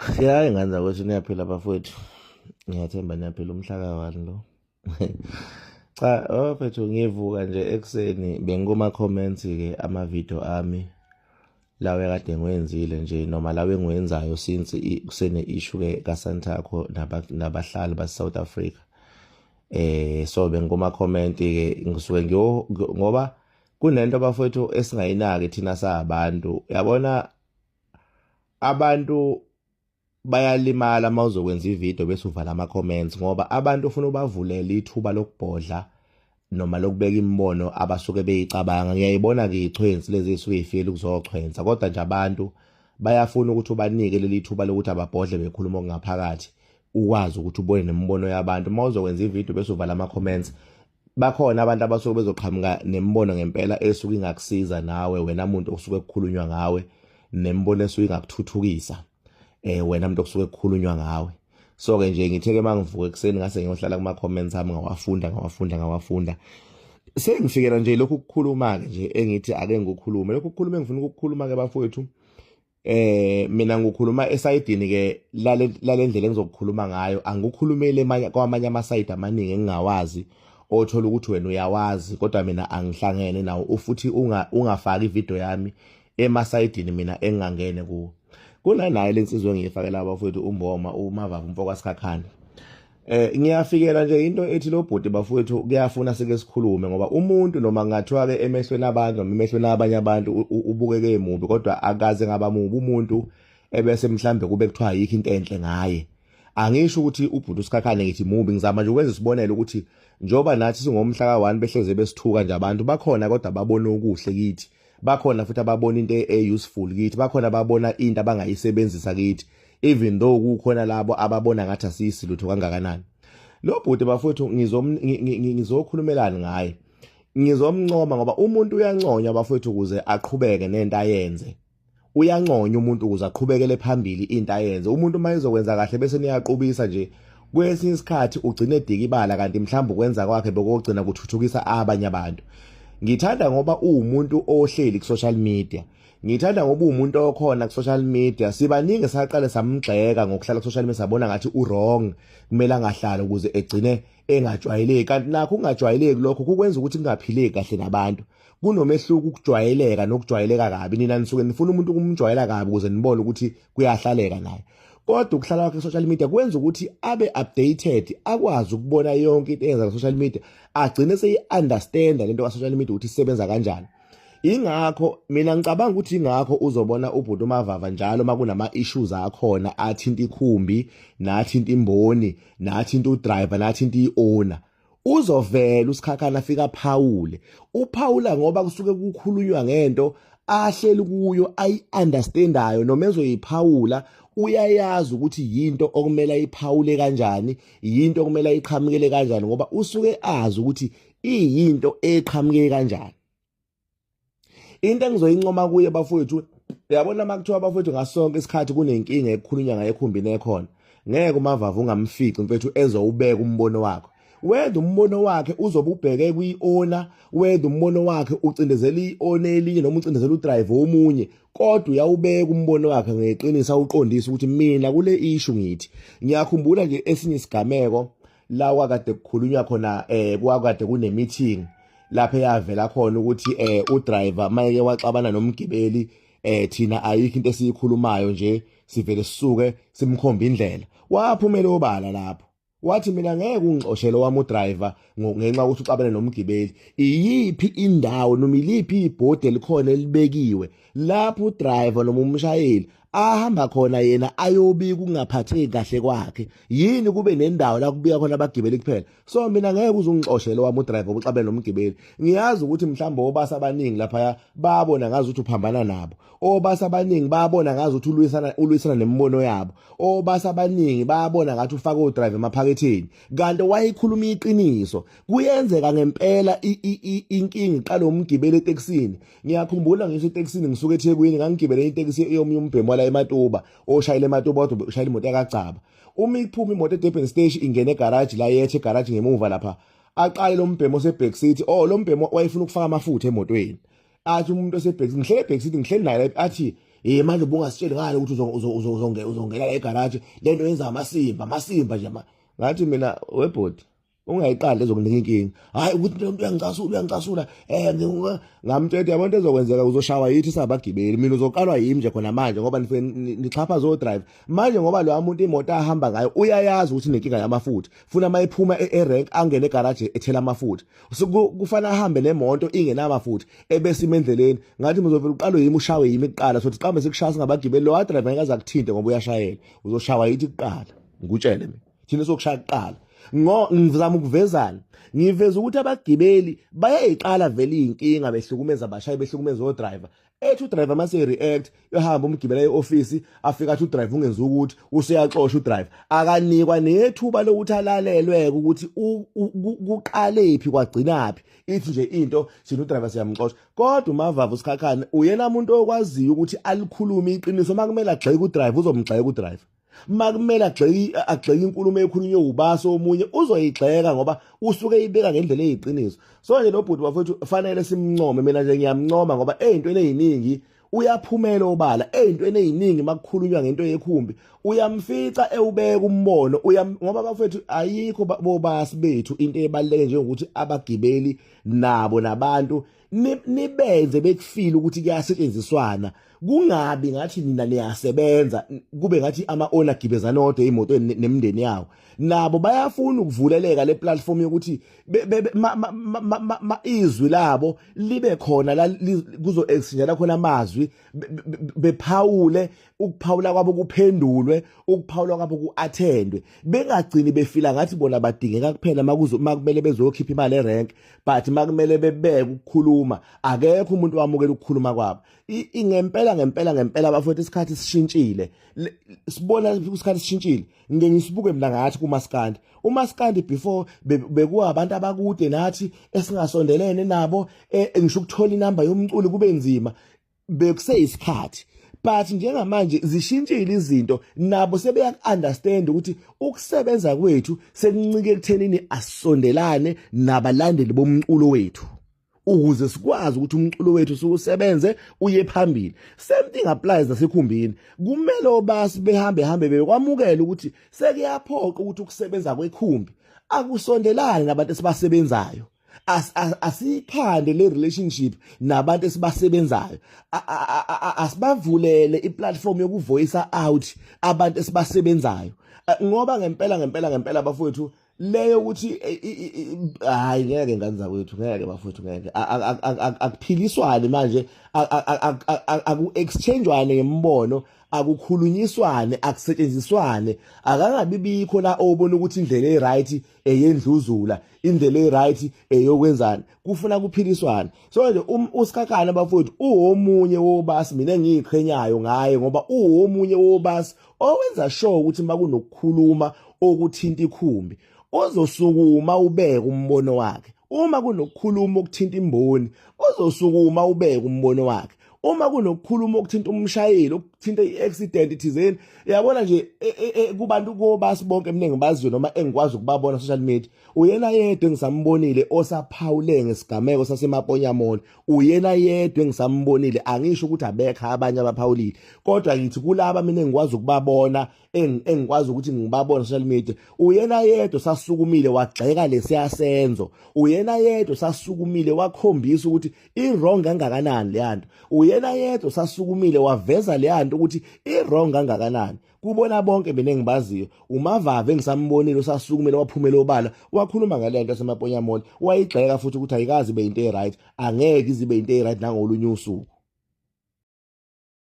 Hayi ngane zakwethu, niyaphila bafowethu. Ngiyathemba niyaphila. Umhla ka-1 lo. Cha, oh mfethu, ngivuka nje ekuseni bengikuma comments ke ama-video ami lawa ekade ngiwenzile nje noma lawa engiwenzayo since kusene issue ke kaSantaco nabahlali base South Africa. So bengikuma comment ke ngisuke ngiyo ngoba kunento bafowethu esingayinaki thina sabantu. Yabona, abantu bayalimala uma uzokwenza ivideo bese uvala ama-comments, ngoba abantu ufuna ubavulele ithuba lokubhodla noma lokubeka imibono abasuke beyicabanga. Ngiyayibona-ke iy'chwensi lezi ey'suke y'fikele ukuzochwensa, kodwa nje abantu bayafuna ukuthi ubanike leli thuba lokuthi ababhodle bekhuluma okungaphakathi, ukwazi ukuthi ubone nemibono yabantu. Uma uzokwenza ivideo bese uvala ama-comments, bakhona abantu abasuke bezoqhamuka nemibono ngempela esuke ingakusiza nawe wena muntu osuke kukhulunywa ngawe, nemibono esuke ingakuthuthukisa wena muntu okusuke kukhulunywa ngawe. So ke nje ngithe ke mangivuka ekuseni ngase ngiyohlala kuma comments ami, ngawafunda, ngawafunda, ngawafunda, sengifikela nje lokhu kukhuluma ke nje engithi ake ngikukhulume. Lokhu kukhuluma engifuna ukukhuluma ke bafowethu, mina ngikhuluma esayidini ke lale ndlela engizokukhuluma ngayo, angikukhulumeli kwamanye amasayidi amaningi engingawazi, othola ukuthi wena uyawazi kodwa mina angihlangene nawo, futhi ungafaki ivideo yami emasayidini mina engingangene kuwo. Kunanaye lensizwe engiyifakela abafowethu, uMboma uMavava umfo kaSikhakhane. Ngiyafikela nje into ethi lo bhuti bafowethu kuyafuna sike sikhulume, ngoba umuntu noma ngathiwa ke emehlweni abantu noma emehlweni abanye abantu ubukeke mubi, kodwa akaze ngaba mubi umuntu ebese mhlambe kube kuthiwa ayikho into enhle ngaye. Angisho ukuthi ubhuti uSikhakhane ngithi mubi, ngizama nje ukwenza isibonelo ukuthi njoba nathi singomhla ka-1 behleze besithuka nje abantu, bakhona kodwa babona okuhle kithi, bakhona futhi ababona into e-useful kithi, bakhona ababona into abangayisebenzisa kithi, even though kukhona labo ababona ngathi asiyisilutho kangakanani. Lo bhuti bafowethu ngizokhulumelani ngaye? Ngizomncoma, ngoba umuntu uyanconywa bafowethu ukuze aqhubeke nento ayenze. Uyanconywa umuntu ukuze aqhubekele phambili into ayenze. Umuntu uma ezokwenza kahle bese niyaqubisa nje, kwesinye isikhathi ugcine edikibala, kanti mhlawumbe ukwenza kwakhe bekogcina kuthuthukisa abanye abantu. Ngithanda ngoba uwumuntu ohleli ku-social media, ngithanda ngoba uwumuntu okhona ku-social media. Sibaningi saqale samgxeka ngokuhlala ku-social media, sabona ngathi u-wrong, kumele angahlali ukuze egcine engajwayeleki, kanti nakho ukungajwayeleki lokho kukwenza ukuthi kungaphileki kahle nabantu. Kunomehluko ukujwayeleka nokujwayeleka kabi. Nina nisuke nifuna umuntu ukumjwayela kabi ukuze nibone ukuthi kuyahlaleka naye, kodwa ukuhlala kwakhe social media kwenza ukuthi abe updated, akwazi ukubona yonke into eyenza ku-social media, agcine seyi-understanda lento ka-social media ukuthi isebenza kanjani. Ingakho mina ngicabanga ukuthi ingakho uzobona ubhuti uMavava njalo uma kunama-issues akhona athinta ikhumbi, nathinta imboni, nathinta udriver, nathinta i-owner, uzovela uSikhakhane afika aphawule. Uphawula ngoba kusuke kukhulunywa ngento ahleli kuyo, ayi-understandayo, noma ezoyiphawula uyayazi ukuthi yinto okumele ayiphawule kanjani, yinto okumele ayiqhamukele kanjani, ngoba usuke azi ukuthi iyinto eqhamuke kanjani. Into engizoyincoma kuye bafowethu, uyabona uma kuthiwa bafowethu ngasonke isikhathi kunenkinga ekukhulunywa ngayo ekhumbini ekhona, ngeke uMavava ungamfici mfethu ezowubeka umbono wakhe. Whether umbono wakhe uzobe ubheke kwi-owner, whether umbono wakhe ucindezela i-owner elinye noma ucindezela udriver omunye, kodwa uyawubeka umbono wakhe ngeqiniso, awuqondise ukuthi mina kule issue ngithi. Ngiyakhumbula nje esinye isigameko la kwakade kukhulunywa khona, kwakade kune meeting lapho eyavela khona ukuthi udriver mayeke waxabana nomgibeli, thina ayikho into esiyikhulumayo nje, sivele sisuke simkhomba indlela. Waphumela obala lapho wathi, "Mina ngeke ungixoshele wami udriver ngenxa yokuthi uxabene nomgibeli. Iyiphi indawo noma iliphi ibhodi elikhona elibekiwe lapho udriver noma umshayeli ahamba khona yena ayobika ukungaphatheki kahle kwakhe? Yini kube nendawo la kubika khona abagibeli kuphela? So mina ngeke uze ungixoshele wami udriver uxabene nomgibeli." Ngiyazi ukuthi mhlawumbe obasi abaningi lapha babona ngazi ukuthi uphambana nabo, obasi abaningi babona ngazi ukuthi ulwisana nemibono yabo, obasi abaningi babona ngathi ufaka udriver emaphaketheni, kanti wayekhuluma iqiniso. Kuyenzeka ngempela inkinga iqala umgibeli etekisini. Ngiyakhumbula ngisho etekisini ngisuka eThekwini, ngangigibele itekisi yomunye umbhemu wala eMatuba, oshayela eMatuba kodwa ushayela imoto yakagcaba. Uma iphuma imoto eDurban station ingena egarage la yethe egarage ngemuva lapha, aqale lo mbhemu oseback seat, oh, lo mbhemu wayefuna ukufaka amafutha emotweni, athi umuntu oseback, ngihlele eback seat, ngihleli naye, athi, Eh manje ubungasitsheli ngani ukuthi uzongena la egarage lento yenza amasimba amasimba nje ngathi mina webhodi ungayiqali ezokunika inkinga. Hayi ukuthi lo muntu uyangicasula uyangicasula eh ngamtshela yabo into ezokwenzeka uzoshawa yithi sabagibeli mina uzoqalwa yimi nje khona manje ngoba nifike nixhaphaza o drive manje ngoba lo muntu imoto ahamba ngayo uyayazi ukuthi inenkinga yamafutha funa mayiphuma e-rank angene egarage ethela amafutha kufana ahambe nemoto ingenamafutha ebese ime endleleni ngathi muzovela uqalwe yimi ushawe yimi kuqala sothi qambe sikushaya singabagibeli lo driver ngeke aze akuthinte ngoba uyashayela uzoshawa yithi kuqala ngikutshele mina thina sokushaya kuqala ngo ngizama ukuvezana ngiveza ukuthi abagibeli bayayiqala vele iy'nkinga behlukumeza abashayi behlukumeza odriver ethi udriver mase react ehamba umgibela eoffice afika athi udriver ungenza ukuthi useyaxosha udriver akanikwa nethuba lokuthi alalelwe ukuthi kuqalephi kwagcinaphi ithi nje into sina udriver siyamxosha kodwa uMavavu Sikhakhane uyena umuntu okwaziyo ukuthi alikhulume iqiniso makumele agxeke udriver uzomgxeka udriver makumele agxeke agxeke inkulumo ekhulunywe ubaso omunye uzoyigxeka ngoba usuke eyibeka ngendlela eyiqiniso. So nje lo bhuti bafethu fanele simncome, mina nje ngiyamncoma ngoba ey'ntweni ey'ningi uyaphumela obala ey'ntweni ey'ningi makukhulunywa ngento yekhumbi uyamfica ewubeka umbono uyam ngoba bafethu ayikho bobasi bethu into ebaluleke njengokuthi abagibeli nabo nabantu nibenze bekufile ukuthi kuyasetshenziswana kungabi ngathi nina niyasebenza kube ngathi ama-owner gibezana odwa ey'motweni nemindeni yawo nabo bayafuna ukuvuleleka le platform yokuthi izwi labo libe khona la kuzo exchange khona amazwi bephawule ukuphawula kwabo kuphendulwe ukuphawula kwabo ku-attendwe bengagcini befila ngathi bona badingeka kuphela makuzo makumele bezokhipha imali erank but makumele bebeke ukukhuluma akekho umuntu wamukela ukukhuluma kwabo. Ingempela ngempela ngempela bafowethu isikhathi sishintshile, sibona isikhathi sishintshile. Ngike ngisibuke mina ngathi kumaskandi, umaskandi before bekuwa abantu abakude nathi esingasondelene nabo, ngisho ukuthola inamba yomculi kube nzima, bekuseyisikhathi. But njengamanje zishintshile izinto, nabo sebeyaku-understand ukuthi ukusebenza kwethu sekuncike ekuthenini asondelane nabalandeli bomculo wethu ukuze sikwazi ukuthi umculo wethu siwusebenze uye phambili. Same thing applies nasekhumbini, kumele obasi behambe hambe bekwamukela ukuthi sekuyaphoqa ukuthi ukusebenza kwekhumbi akusondelane nabantu esibasebenzayo, asiyikhande le relationship nabantu esibasebenzayo, asibavulele iplatform yokuvoice out abantu esibasebenzayo ngoba ngempela ngempela ngempela bafowethu leyo ukuthi hayi ngeke ngane zakwethu, ngeke bafowethu, ngeke akuphiliswane manje, aku-exchangewane ngemibono, akukhulunyiswane, akusetshenziswane, akangabi bikho la obona ukuthi indlela e-right eyendluzula, indlela e-right eyokwenzani, kufuna kuphiliswane. So nje uSikhakhane bafowethu uwomunye wobasi mina engiyiqhenyayo ngaye ngoba uwomunye wobasi owenza sure ukuthi makunokukhuluma okuthinta ikhumbi ozosukuma ubeke umbono wakhe, uma kunokukhuluma okuthinta imboni ozosukuma ubeke umbono wakhe, uma kunokukhuluma okuthinta umshayeli okuthinta i-accident thizeni. Yabona nje kubantu kobasi bonke mina engibaziyo noma engikwazi ukubabona social media, uyena yedwa engisambonile osaphawule ngesigameko saseMaponya Mall, uyena yedwa engisambonile. Angisho ukuthi abekho abanye abaphawulile, kodwa ngithi kulaba mina engikwazi ukubabona engikwazi ukuthi ngibabone social media, uyena yedwa sasukumile wagxeka lesiyasenzo, uyena yedwa sasukumile wakhombisa ukuthi i-wrong kangakanani leyanto, uyena yedwa sasukumile waveza leyanto ukuthi i-wrong kangakanani. Kubona bonke mina engibaziyo, uMavava engisambonile usasukumile waphumela obala wakhuluma ngale nto yaseMaponya Mall, wayigxeka futhi ukuthi ayikazi ibe into e-right, angeke izibe into e-right nangolunye usuku.